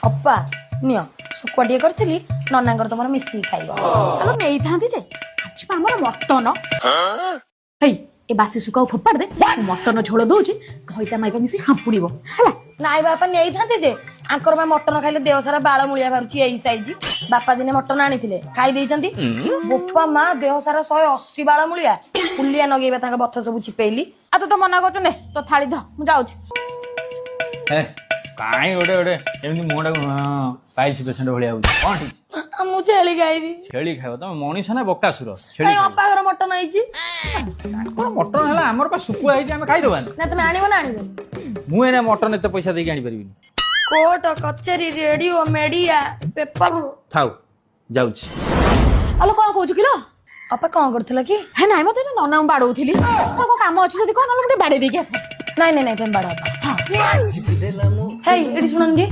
ଅପା, ନିଅ, ଶୁଖୁଆ ଟିକେ କରିଥିଲି, ନନାଙ୍କର ତମର ମିଶିକି ଖାଇବ। ଆଲୋ, ନେଇଥାନ୍ତି ଯେ, ଆଜି ପା ଆମର ମଟନ। ହେଇ, ଏ ବାସି ଶୁଖୁଆକୁ ଫୋପାଡ଼ି ଦେ, ମୁଁ ମଟନ ଝୋଳ ଦଉଛି, ଘଇତା ମାଇପା ମିଶି ହାମ୍ପୁଡିବ, ହେଲା? ନାଇଁ ବାପା, ନେଇଥାନ୍ତି ଯେ, ଆଙ୍କର ବା ମଟନ ଖାଇଲେ ଦେହ ସାରା ବାଳ ମୂଳିଆ ବାହାରୁଛି ଏଇ ସାଇଜ। ବାପା ଦିନେ ମଟନ ଆଣିଥିଲେ, ଖାଇ ଦେଇଛନ୍ତି, ବୋପା ମା, ଦେହ ସାରା 180 ବାଳ ମୂଳିଆ। ପୁଲିଆ ନଗେଇବା ତାଙ୍କ ବଥ ସବୁ ଚିପେଇଲି। ଆଉ ତୁ ତ ମନା କରୁଛୁ, ନେ ତୋ ଥାଳି ଧ, ମୁଁ ଯାଉଛି। ହେ, କାଇଁ ଗୋଟେ ଗୋଟେ ଏମିତି ମୁହଁଟାକୁ ପାଇଲ୍ସ ପେସେଣ୍ଟ ଭଳିଆ ହଉଛି? କଣ ହେଇଛି? ଆଉ ମୁଁ ଛେଳି ଖାଇବି। ଛେଳି ଖାଇବ? ତମେ ମଣିଷ ନା ବକାସୁର? ଛେଳି କାଇଁ? ଖାଇବ? ଅପା ଘର ମଟନ ହେଇଛି। କଣ ମଟନ ହେଲା, ଆମର ପା ଶୁଖୁଆ ହେଇଛି, ଆମେ ଖାଇଦବାନି? ନା, ତମେ ଆଣିବ ନା ଆଣିବନି? ମୁଁ ଏଇନା ମଟନ ଏତେ ପଇସା ଦେଇକି ଆଣିପାରିବିନି। କୋର୍ଟ କଚେରୀ, ରେଡିଓ, ମିଡିଆ, ପେପର। ଥାଉ, ଯାଉଛି। ଆଲୋ, କଣ କହୁଛୁ କିଲୋ? ଅପା, କଣ କରୁଥିଲ କି? ହେ ନାଇଁ, ମତେ ନନା, ମୁଁ ବାଡଉଥିଲି। କଣ କଣ କାମ ଅଛି ଯଦି କହ, ନହେଲେ ମୁଁ ଟିକେ ବାଡେଇ ଦେଇକି ଆସେ। ନାଇଁ ନାଇଁ ନାଇଁ, ତମେ ବାଡ ଅପା। ହେଇ, ଏଠି ଶୁଣନ୍ତି।